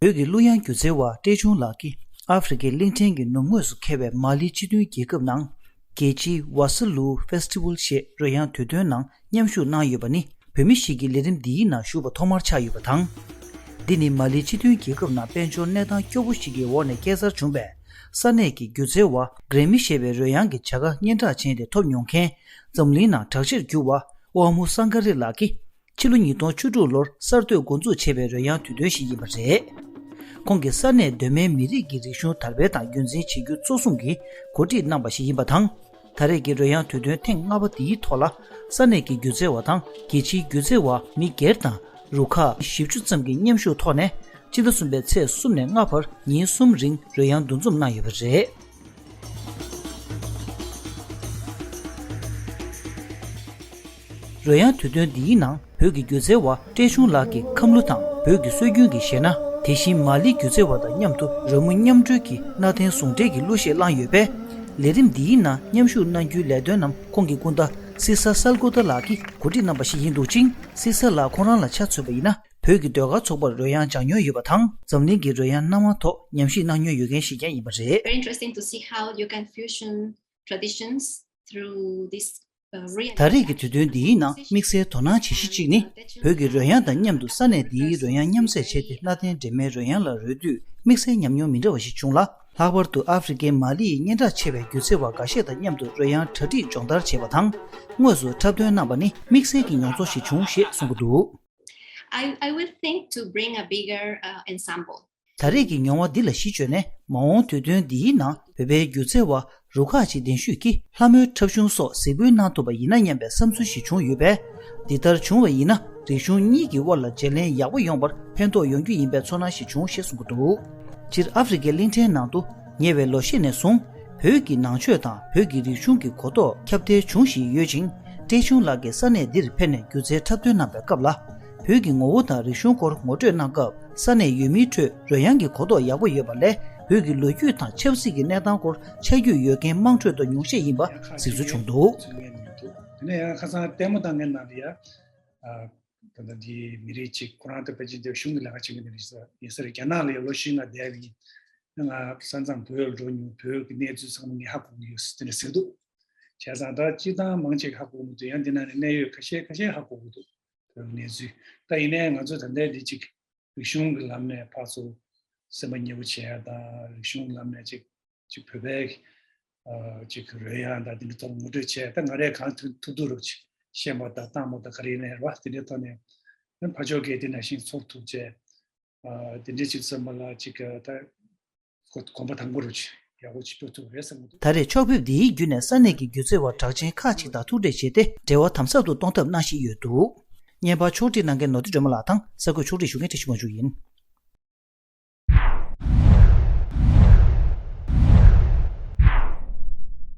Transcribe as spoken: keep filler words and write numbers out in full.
བོད་ཀྱི་གླུ་དབྱངས་སྒྱུ་རྩལ་བ་བཀྲས་ཆུང་ལགས་ཀྱིས་ཨ་ཧྥེ་རི་ཁའི་གླིང་ཕྲན་གྱི་ནུབ་ངོས་སུ་འཁེལ་བའི་མ་ལི་སྤྱི་མཐུན་རྒྱལ་ཁབ་ནང་རྒྱལ་སྤྱིའི་ཝ་སི་ལུའུ་ཕེ་སི་ཊི་ཝལ་ཞེས་རོལ་དབྱངས་དུས་སྟོན་ནང་མཉམ་ཞུགས་གནང་ཡོད་པ་ནི། བོད་མི་ཞིག་གིས་ལས་རིམ་འདིའི་ནང་ཞུགས་པ་ཐོག་མར་ཆགས་ཡོད་པ་དང་། འདི་ནི་མ་ལིའི་སྤྱི་མཐུན་རྒྱལ་ཁབ་ནང་དཔལ་འབྱོར་གནས་སྟངས་སྐྱོ་པོ་ཞིག་གི་འོག་ནས་སྐྱེས་སར་བྱུང་བའི་ས་གནས་ཀྱི་སྒྱུ་རྩལ་བ་གྲན་མི་ཞེས་པའི་རོལ་དབྱངས་ཀྱི་བྱ་དགའ་སྙན་གྲགས་ཅན་དེ་ཐོབ་མྱོང་མཁན་འཛམ་གླིང་ནང་གྲགས་ཆེར་གྱུར་བ་ཝ་མུ་སང་ག་རི་ལགས་ཀྱིས་ཕྱི་ལོ་ཉིས་སྟོང་བཅུ་དྲུག་ལོར་གསར་གཏོད་འགོ་འཛུགས་བྱས་པའི་རོལ་དབྱངས་དུས་སྟོན་ཞིག་ཡིན་པ་རེད། ཁོང་གིས་ས་གནས་གདོད་མའི་མི་རིགས་ཀྱི་རིག་གཞུང་དར་སྤེལ་དང་རྒྱུན་འཛིན་བྱེད་རྒྱུ་གཙོ་བཟུང་གིས་གོ་སྒྲིག་གནང་པ་ཞིག་ཡིན་པ་དང་། ད་རེས་ཀྱི་རོལ་དབྱངས་དུས་སྟོན་ཐེངས་ལྔ་པ་འདིའི་ཐོག་ལ་ས་གནས་ཀྱི་སྒྱུ་རྩལ་བ་དང་རྒྱལ་སྤྱིའི་སྒྱུ་རྩལ་བ་མི་སྒེར་དང་རུ་ཁག་བཞི་བཅུ་ཙམ་གྱིས་མཉམ་ཞུགས་ཐོག་ནས་སྤྱི་ཟླ་གསུམ་པའི་ཚེས་གསུམ་ནས་ལྔ་བར་ཉིན་གསུམ་རིང་རོལ་དབྱངས་འདུ་འཛོམས་གནང་ཡོད་པ་རེད། རོལ་དབྱངས་དུས་སྟོན་འདིའི་ནང་བོད་ཀྱི་སྒྱུ་རྩལ་བ་བཀྲས་ཆུང་ལགས་ཀྱི་ཁམས་གླུ་དང་བོད་ཀྱི་སྲོལ་རྒྱུན་གྱི་གཞས་སྣ། དེ་བཞིན་མ་ལིའི་སྒྱུ་རྩལ་བ་དང་མཉམ་དུ་རོལ་མོ་མཉམ་དཀྲོལ་གྱིས་གནའ་དེང་ཟུང་འབྲེལ་གྱི་གླུ་གཞས་བླངས་ཡོད་པས། ལས་རིམ་འདིའི་ནང་མཉམ་ཞུགས་གནང་རྒྱུའི་ལས་དོན་རྣམས་ཁོང་གི་སྐུ་ཟླ་སི་ས་སལ་ཀོ་ཏ་ལགས་ཀྱིས་གོ་སྒྲིག་གནང་པ་ཞིག་ཡིན་འདུག་ཅིང་། སི་ས་ལགས་ཁོང་རང་ལ་ཆ་མཚོན་པ་ཡིན་ན། བོད་ཀྱི་ཟློས་གར་ཚོགས་པར་རོལ་དབྱངས་སྦྱང་མྱོང་ཡོད་པ་དང་། འཛམ་གླིང་གི་རོལ་དབྱངས་སྣ་མང་ཐོག་ཉམས་ཞིབ་གནང་མྱོང་ཡོད་མཁན་ཞིག་ཀྱང་ཡིན་པ་རེད། Very interesting to see how you can fusion traditions through this, uh, real ད་རེས་ཀྱི་དུས་སྟོན་འདིའི་ནང་དམིགས་བསལ་དོ་སྣང་བྱེད་གཞི་གཅིག་ནི། བོད་ཀྱི་རོལ་དབྱངས་དང་མཉམ་དུ་ས་གནས་འདིའི་རོལ་དབྱངས་མཉམ་བསྲེས་བྱས་ཏེ། གནའ་དེང་སྒྲོལ་མའི་རོལ་དབྱངས་ལ་རོལ་དུས་དམིགས་བསལ་ཉམས་མྱོང་མི་འདྲ་བ་ཞིག་བྱུང་ལ། ལྷག་པར་དུ་ཨ་ཧྥེ་རི་ཁའི་མ་ལི་ཡི་སྙན་གྲགས་ཆེ་བའི་སྒྱུ་རྩལ་བ་འགའ་ཤས་དང་མཉམ་དུ་རོལ་དབྱངས་གྲ་སྒྲིག་སྦྱོང་བརྡར་བྱས་པ་དང་། དངོས་སུ་འཁྲབ་སྟོན་གནང་པ་ནི་དམིགས་བསལ་གྱི་མྱོང་ཚོར་ཞིག་བྱུང་ཞེས་གསུང་གི་འདུག། I, I will think to bring a bigger, uh, ensemble. ད་རེས་ཀྱི་མྱོང་བ་འདི་ལ་གཞི་བཅོལ་ནས། མ་འོངས་དུས་སྟོན་འདིའི་ནང་བོད་པའི་སྒྱུ་རྩལ་བ་རུ་ཁག་ཅིག་གདན་ཞུས་ཀྱིས་ལྷ་མོའི་འཁྲབ་གཞུང་སོགས་གཟིགས་འབུལ་གནང་ཐུབ་པ་ཡིན་ན་སྙམ་པའི་བསམ་ཚུལ་ཞིག་བྱུང་ཡོད་པས། འདི་ལྟར་བྱུང་བ་ཡིན་ན། རིག་གཞུང་གཉིས་ཀྱི་དབར་ལ་བརྗེ་ལེན་ཡག་པོ་ཡོང་བར་ཕན་ཐོགས་ཡོང་རྒྱུ་ཡིན་པའི་ཚོར་སྣང་ཞིག་བྱུང་ཞེས་གསུང་གི་འདུག། སྤྱིར་ཨ་ཧྥེ་རི་ཁའི་གླིང་ཕྲན་ནང་དུ་ཉེ་བའི་ལོ་ཤས་ནས་བཟུང་། བོད་ཀྱི་ནང་ཆོས་དང་བོད་ཀྱི་རིག་གཞུང་གི་གོ་རྟོགས་ཁྱབ་གདལ་བྱུང་བཞིན་ཡོད་ཅིང་། བཀྲས་ཆུང་ལགས་ཀྱིས་ས་གནས་འདིར་ཕེབས་ནས་སྒྱུ་རྩལ་འཁྲབ་སྟོན་གནང་པའི་སྐབས་ལ། བོད་ཀྱི་ངོ་བོ་དང་རིག་གཞུང་སྐོར་ངོ་སྤྲོད་གནང་སྐབས། ས་གནས་ཡུལ་མིའི་ཁྲོད་རོལ་དབྱངས་ཀྱི་གོ་རྟོགས་ཡག་པོ་ཡོད་པ་ལས། བོད་ཀྱི་ལོ་རྒྱུས་དང་ཆབ་སྲིད་ཀྱི་གནས་སྟངས་སྐོར་ཆ་རྒྱུས་ཡོད་མཁན་དམངས་ཁྲོད་དུ་ཉུང་ཤས་ཡིན་པ་གཟིགས་ཚུལ་བྱུང་འདུག། དེ་ནས་ཡང་ཁ་སང་ལྟད་མོ་ལྟ་མཁན་ནང་ལ་ཡ། ད་ལྟ་འདི་མི་རིགས་གཅིག་ཁོ་རང་ད་ཕལ་ཆེར་འདི་གཞུང་གི་ལས་ཀ་བྱེད་མཁན་རེད་ས་ཡིན་ས་རེད། རྒྱ་ནག་ལ་ཡང་ལོ་བཞི་ལྔ་བསྡད་པ་ཡིན། ང་ས་མཚམས་བོད་ལ་འགྲོ་མྱོང་། བོད་ཀྱི་གནས་ཚུལ་ཚང་མ་ངས་ཧ་གོ་གི་ཡོད་ཟེར་དེ་འདྲ་ཟེར་འདུག། བྱས་ཙང་ད་སྤྱིར་བཏང་མང་ཆེ་གིས་ཧ་གོ་མི་འདུག། ཡང་འདི་ནང་ནས་གནད་ཡོད་ཁ་ཤས་ཁ་ཤས་ཧ་གོ་གི་འདུག། བོད་ཀྱི་གནས་ཚུལ། ད་ཡིན་ནའི་ང་ཚོ་ད་ལྟའི་འདི་གཅིག་རིག་གཞུང་གི་ལམ་ནས་ཕར་ཚུར་སེམས་པ་མཉེས་པོ་བྱེད་ཡ་དང་། རིག་གཞུང་གི་ལམ་ནས་གཅིག་གཅིག་བོད་པའི་ཨ་གཅིག་གི་རོལ་དབྱངས་དང་དེ་འདྲའི་ཐོག་ངོ་སྤྲོད་བྱས། ད་ང་རས་གང་ཐུབ་ཐུབ་ཐུབ་རུ་ཅིག་ཤན་པ་དང་སྟག་མོ་དང་ག་རེ་ཡིན་ནའི་རེད་བ། དེ་འདྲའི་ཐོག་ནས་ཕར་ཕྱོགས་ཀྱིས་དེ་ནང་བཞིན་ཚོར་ཐུབ་བྱས། ཨ་དེ་འདྲའི་ཅིག་ཙམ་པ་ལ་ཅིག་གི་ད་གོམ་པ་དང་པོ་རུ་ཅིག་ཡག་པོ་ཅིག་སྤོ་ཐུབ་རེད་བསམ་གྱི་འདུག། ད་རེས་ཕྱོགས་ཕེབས་འདིའི་བརྒྱུད་ནས་ས་གནས་ཀྱི་སྒྱུ་རྩལ་བ་གྲགས་ཅན་ཁག་ཅིག་དང་ཐུག་འཕྲད་བྱས་ཏེ། འབྲེལ་བ་དམ་ཟབ་ཏུ་གཏོང་ཐབས་གནང་བཞིན་ཡོད་འདུག། བརྙན་པར་ཕྱོགས་སྒྲིག་གནང་མཁན་ནོར་བུ་སྒྲོལ་མ་ལགས་དང་གསར་འགོད་ཕྱོགས་སྒྲིག་ཞུ་མཁན་བཀྲ་ཤིས་དབང་ཕྱུག་ཡིན།